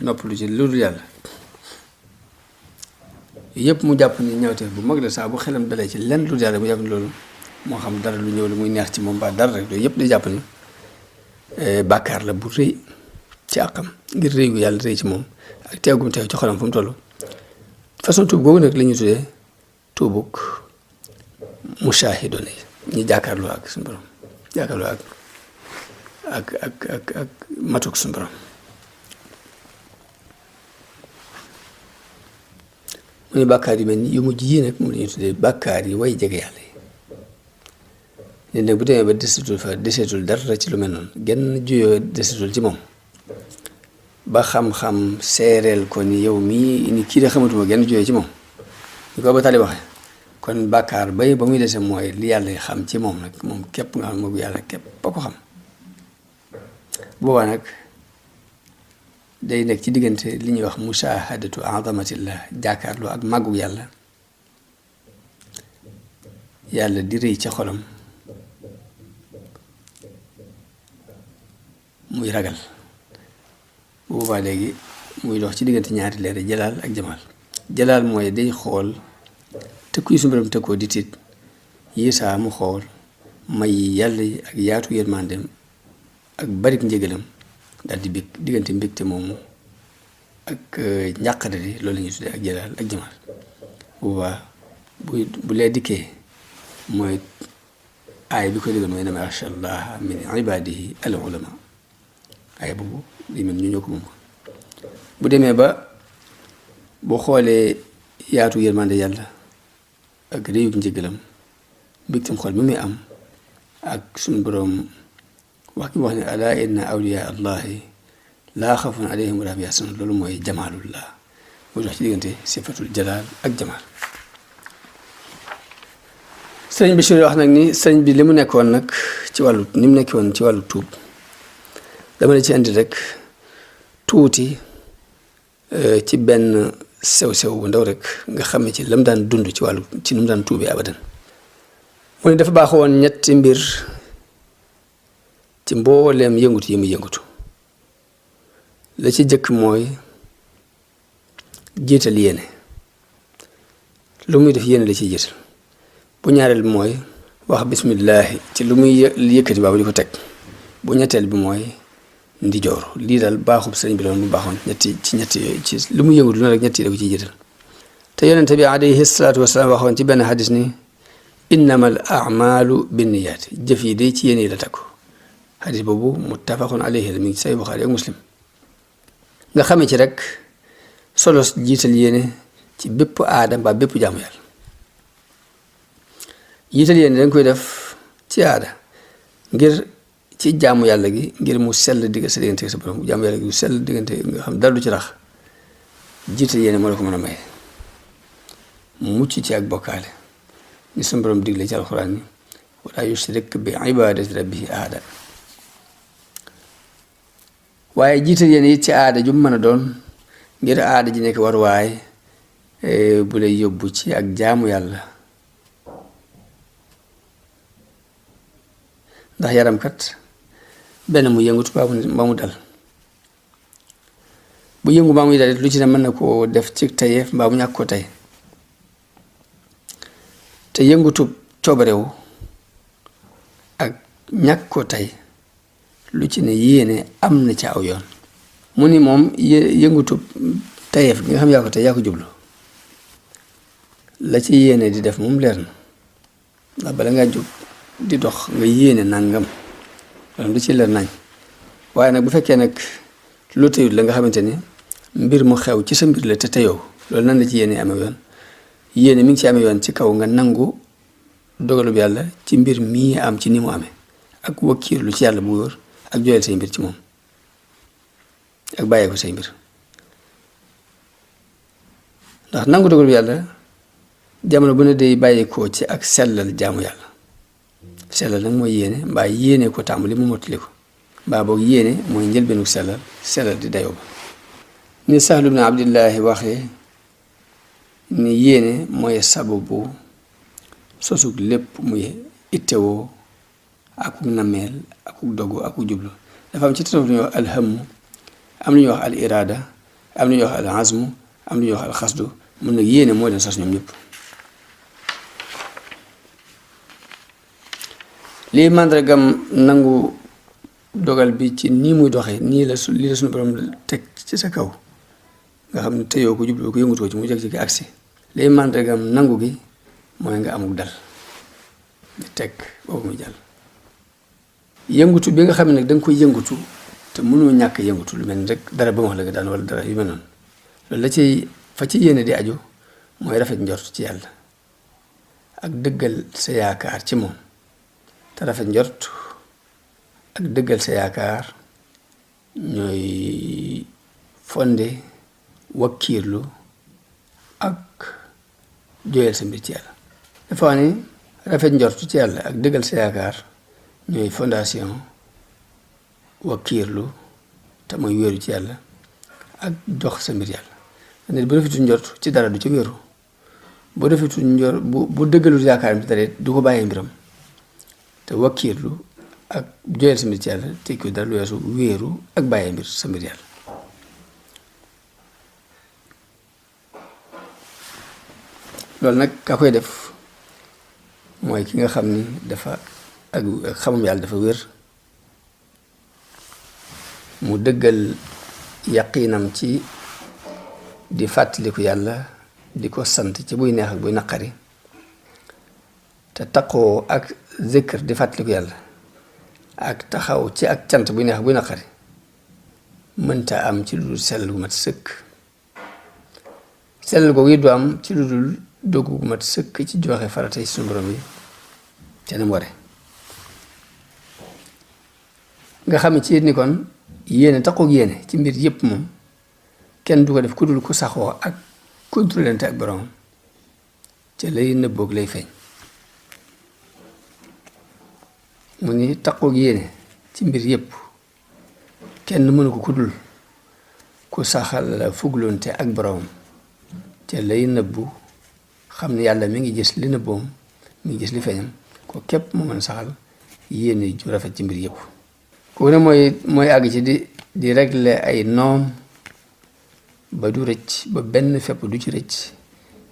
noppalu ci lu dul yàlla yëpp mu jàpp ni ñawteef bu mag la saa bu xelam dalee ci lenn lu dul yàlla mu jàpp ni loolu moo xam dara lu ñëw la muy neex ci moom ba dara rek loolu yëpp day jàpp ni bàkkaar la bu rëy ci àqam ngir rëy gu yàlla rëy ci moom ak teewgum teew ci xolam fu mu toll façon tuub googu nag la ñuy tuddee tuubug mushaahidoon yi ñu jàkkaarloo ak suñu borom jàkkaarloo ak matuk suñu borom mu ne bàkkaar yu mel ni yu mujj yii nag mu la ñuy tuddee bàkkaar yi way jege yàlla yi nit nag bu demee ba deseetul dara ci lu mel noonu genn juyoo deseetul ci moom ba xam-xam seereel ko ni yow mii ni kii de xamatuma genn juyoo ci moom ñu ko ba tali waxee kon bàkkaar ba muy dese mooy li yàlla xam ci moom nag moom képp nga xam ne moom yàlla képp ba ko xam boobaa nag day nekk ci diggante li ñuy wax mushahadatu azamatillah jàkkaarloo ak màggu yàlla yàlla di rëy ca xolam muy ragal bu boobaa léegi muy dox ci diggante ñaari leer jalaal ak jamaal jalaal mooy day xool tëkku yi suñu borom tëkkoo di tiit yisaa mu xool may yàlla yi ak yaatu yërmandeem ak barik njëgalam daal di bég diggante mbégte moomu ak njàqare li loolu la ñuy tuddee ak jalaal ak jamaal boobaa bu lee dikkee mooy aay bi ko digal mooy innama yaxsha llaha min ibadihi al ulama aay boobu li mel ñu ñoo ko moom bu demee ba boo xoolee yaatu yërmande yàlla ak réyub njëgalam mbégtam xol bi muy am ak suñu boroom wax ki wax ne ala inna awliya allahi laa xafun alayhim wa laa hum yaxzanun loolu mooy jamaalullah mooy dox ci diggante sifatul jalaal ak jamaal sëriñ bi wax nag ni sëriñ bi li mu nekkoon nag ci wàllu ni mu nekkoon ci wàllu tuub dama la ci indi rek tuuti ci benn sew-sew bu ndaw rek nga xam ne ci lam daan dund ci wàllu ci nu mu daan tuubee abadan mu ne dafa baaxoo woon ñetti mbir ci mbooleem yëngutu yi mu yëngutu la ci jëkk mooy jiital yéene lu muy def yéene la ciy jiital bu ñaareel bi mooy wax bismillaahi ci lu muy yëkkati baabu di ko teg bu ñetteel bi mooy ndijoor lii daal baaxub sëriñ bi la mu baaxoon ñetti yooyu ci lu mu yëngutu na rek ñetti da ko ciy jiital te yonente bi alayhi salaatu wasalaam waxoon ci benn xadis ni innamal a'maalu binniyaat jëf yi day ci yéene yi la takku xadis boobu muttafaqun alayhi la mi ngi say Buxaari ak Muslim nga xamee ci rek solo jiital yéene ci bépp aada mbaa bépp jaamu yàlla jiital yéene danga koy def ci aada ngir ci jaamu yàlla gi ngir mu sell digg sa diggante sa borom jaamu yàlla gi mu sell diggante nga xam dara du ci rax jiital yéene moo la ko mën a may mucc ci ak bokkaale ni sa borom digle ci alxuraan ni wala yushrik bi ibadati rabbihi ahada waaye jiital yéen it ci aada ju mën a doon ngir aada ji nekk war waaye bu lay yóbbu ci ak jaamu yàlla ndax yaram kat benn mu yëngutu ba mu dal bu yëngu baa muy dal lu ci ne mën na koo def ci tayeef mbaa mu ñàkk ko tey te yëngutu coobarewu ak ñàkk ko tey lu ci ne yéene am na ci aw yoon mu ni moom yëngutu tayeef gi nga xam yaa ko tey yaa ko jublu la ci yéene di def moom leer na ndax bala ngaa jóg di dox nga yéene nangam loolu lu ci leer nañ waaye nag bu fekkee nag lu teyut la nga xamante ni mbir mu xew ci sa mbir la te teyoo loolu nan la ci yéene amee yoon yéene mi ngi ci amee yoon ci kaw nga nangu dogalub yàlla ci mbir mii am ci ni mu amee ak wakkiir lu ci yàlla bu wóor ak jooyal say mbir ci moom ak bàyyee ko say mbir ndax nangu dogalub yàlla jamono bu ne day bàyyeekoo ci ak sellal jaamu yàlla sellal nag mooy yéene mbaa yéene ko tàmbali mu mottali ko mbaa boog yéene mooy njëlbeenu sellal di dayoo ba ni Sahlu ibn Abdillahi waxee ni yéene mooy sababu sosug lépp muy ittewoo akuk nameel akuk dogu akuk jublu dafa am ci tasawuf lu ñuy wax alhammu am lu ñuy wax al irada am lu ñuy wax al azmu am lu ñuy wax al xasdu mun nag yéene moo leen sos ñoom ñëpp lii màndargam nangu dogal bi ci nii muy doxee nii la lii la suñu borom teg ci sa kaw nga xam ne teyoo ko jublu ko yëngutoo ci mu jeg ci agsi lii màndargam nangu gi mooy nga amuk dal di teg boobu muy jàll yëngutu bi nga xam ne nag da nga koy yëngutu te mënoo ñàkk yëngutu lu mel ni rek dara ba ma wax la nga daan wala dara yu mel noonu loolu la ci fa ci yéene di aju mooy rafet njort ci yàlla ak dëggal sa yaakaar ci moom te rafet njort ak dëggal sa yaakaar ñooy fonde wakkiirlu ak jooyal sa mbir ci yàlla dafa wax ni rafet njort ci yàlla ak dëggal sa yaakaar ñooy fondation wakkiirlu te mooy wéeru ci yàlla ak jox sa mbir yàlla nit bu rafetul njort ci dara du ci wéeru bu rafetul njort bu dëggalul yaakaaram ci dara du ko bàyyee mbiram te wakkiirlu ak jooyal sa mbir ci yàlla te ko dara lu weesu wéeru ak bàyyee mbir sa mbir yàlla loolu nag ka koy def mooy ki nga xam ni dafa ak xamam yàlla dafa wér mu dëggal yaqiinam ci di fàttaliku yàlla di ko sant ci buy neex ak buy naqari te taqoo ak zikr di fàttaliku yàlla ak taxaw ci ak cant buy neex ak buy naqari mënta am ci lu dul sellal gu mat sëkk sellal googu du am ci lu dul doggu gu mat sëkk ci joxe farata yi suñu borom yi te ni mu ware nga xam ne ci ni kon yéene taqoog yéene ci mbir yépp moom kenn du ko def ku dul ku saxoo ak contrôlante ak borom te lay nëbboog lay feeñ mu ni taqoog yéene ci mbir yépp kenn mënu ko ku dul ku saxal la fuglonte ak borom te lay nëbbu xam ne yàlla mi ngi gis li nëbboom mi ngi gis li feeñam ko képp mu mën saxal yéene ju rafet ci mbir yépp kooku ne mooy àgg ci di régler ay noom ba du rëcc ba benn fepp du ci rëcc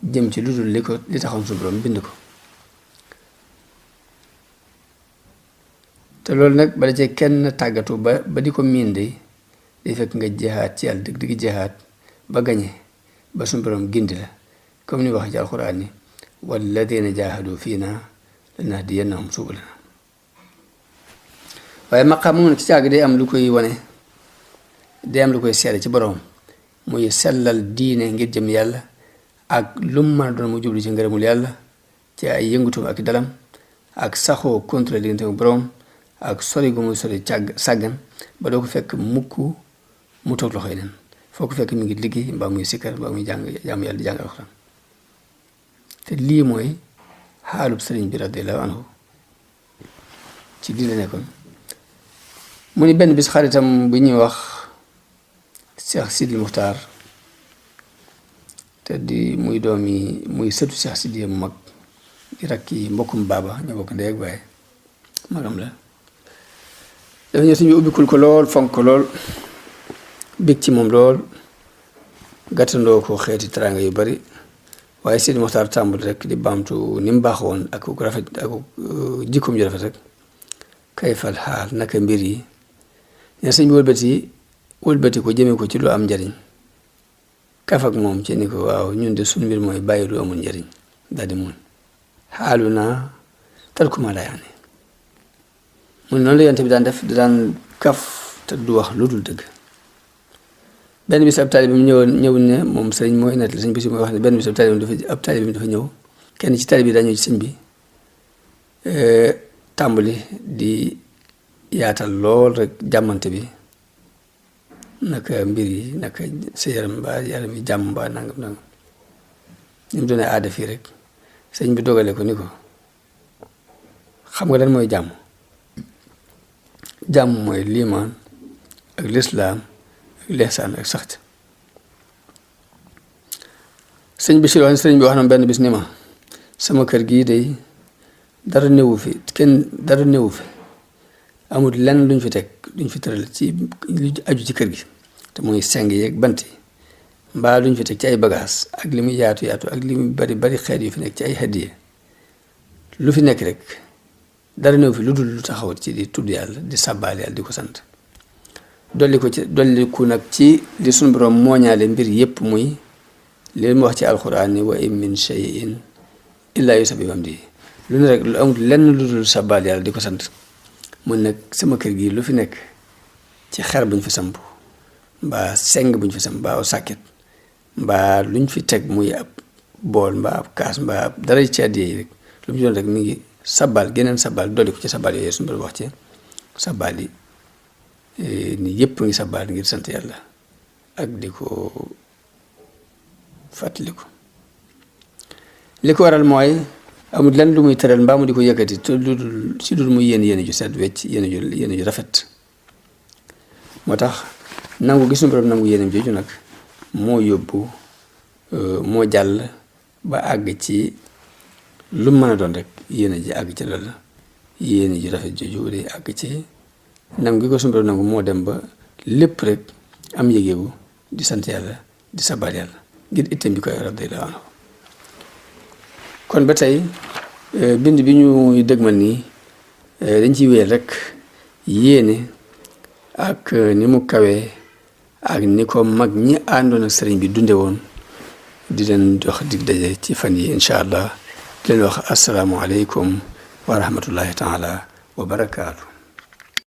jëm ci lu dul li taxoon suñu borom bind ko te loolu nag bala cee kenn tàggatu ba di ko miin de day fekk nga jeexaat ci yàlla dëgg jeexaat ba gañe ba suñu borom gindi la comme ni wax ci alxuraan ni walladina jaahadu fiina lanahdiyannahum subulana waaye maqaam moom ci càgg day am lu koy wane day am lu koy seede ci borom muy sellal diine ngir jëm yàlla ak lu mu mën a doon mu jublu ci ngërëmul yàlla ci ay yëngutum ak dalam ak saxoo contrôle diggante ak borom ak sori gu muy sori sàggan ba doo ko fekk mukk mu toog loxoy nen foo ko fekk mi ngi liggéey mbaa muy sikkar mbaa muy jàng yàlla di jàng alxuraan te lii mooy xaalub sëriñ bi radiyallahu anhu ci lii la nekkoon mu ni benn bis xaritam bu ñuy wax Cheikh Sidi Muxtaar te di muy doomi muy sëtu Cheikh Sidi mu mag di rakki mbokkum baaba ñoo bokk ndey ak baay magam la dafa ñëw suñu ubbikul ko lool fonk ko lool bég ci moom lool gàttandoo ko xeeti teraanga yu bari waaye Sidi Muxtaar tàmbul rek di baamtu ni mu baax woon ak ku rafet ak jikkoom ju rafet rek kay fal xaal naka mbir yi ne sëñ bi wëlbati ko jëme ko ci lu am njariñ kaf ak moom ci ni ko waaw ñun de suñu mbir mooy bàyyi lu amul njariñ daal di mun xaalu naa tarkuma laa yaani mun noonu la yonte bi daan def daan kaf te du wax lu dul dëgg benn bis ab taalibe bi mu ñëw ne moom sëriñ mooy net la sëñ bi si mooy wax ne benn bis ab taalibe bi dafa ñëw kenn ci taalibe bi daa ñëw ci sëñ bi tàmbali di yaatal lool rek jàmmante bi naka mbir yi naka sa yaram mbaa yaram yi jàmm mbaa nangam ni mu doonee aada fii rek sëñ bi dogale ko ni ko xam nga lan mooy jàmm jàmm mooy liimaan ak lislaam ak lihsaan ak saxt sëñ bi wax na benn bis ni ma sama kër gii day dara néewu fi dara néewu fi amul lenn luñ fi teg luñ fi tëral ci lu aju ci kër gi te muy seng yeeg bant yi mbaa luñ fi teg ci ay bagages ak li muy yaatu ak li muy bari xeet yu fi nekk ci ay hadiya lu fi nekk rek dara néew fi lu dul lu taxaw ci di tudd yàlla di sàbbaal yàlla di ko sant dolliku nag ci li sunu borom mooñaale mbir yépp muy li mu wax ci alxuraan ni wa in min shay'in illaa yusabbihu bihamdihi lu ne rek lu amul lenn lu dul sàbbaal yàlla di ko sant mun nag sama kër gi lu fi nekk ci xer buñ fi samp mbaa seng buñ fi samp mbaa aw sàkket mbaa luñ fi teg muy ab bool mbaa ab kaas mbaa ab dara ci àddiya yi rek lu mu doon rek mi ngi sabal geneen sabal dolli ko ci sabal yooyu suñu borom wax ci sabal yi ni yëpp ngi sabal ngir sant yàlla ak di ko fàttaliku li ko waral mooy amul lenn lu muy tëral mbaa mu di ko yëkkati te si dul muy yéen ju set wecc yéen ju rafet moo tax nangu gis suñu borom nangu yéenam jooju nag moo yóbbu moo jàll ba àgg ci lu mën a doon rek yéen ji àgg ci loolu yéen ji rafet jooju day àgg ci nangu gi ko suñu borom nangu moo dem ba lépp rek am yëgeegu di sant yàlla di sabaal yàlla ngir itam bi koy radiyallahu anhu kon ba tey bind bi ñu dëgmal nii dañ ci wéer rek yéene ak ni mu kawee ak ni ko mag ñi àndoon ak sëriñ bi dunde woon di leen jox dig daje ci fan yi incha allah di leen wax asalaamualeykum wa rahmatullahi taala wa barakaatu.